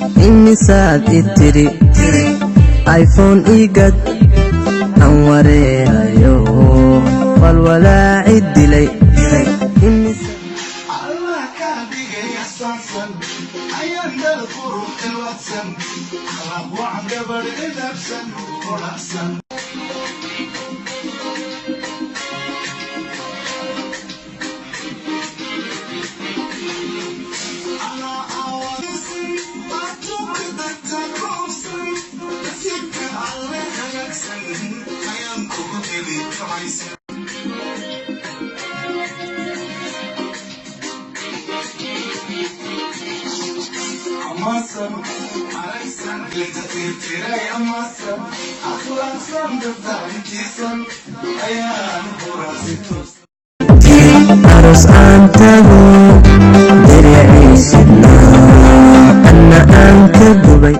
Imisaad i tiri iPhone igad aan wareerayo, walwalaaci dilay. Allah kaa dhigay asaansan, ayaan dal qurux ilwadsan, akhlaaq wacan, gabadh edabsan, quracsan. Nasiibka Alle hagaagsan ayaan kugu heli kamaysan. Amasan aragsan linta tirtiray, amasan akhlaaqsan, gabdhaintiisan ayaan quraasi toos. Aroos aan tago, diriciisidnaa anna aan ka gubay.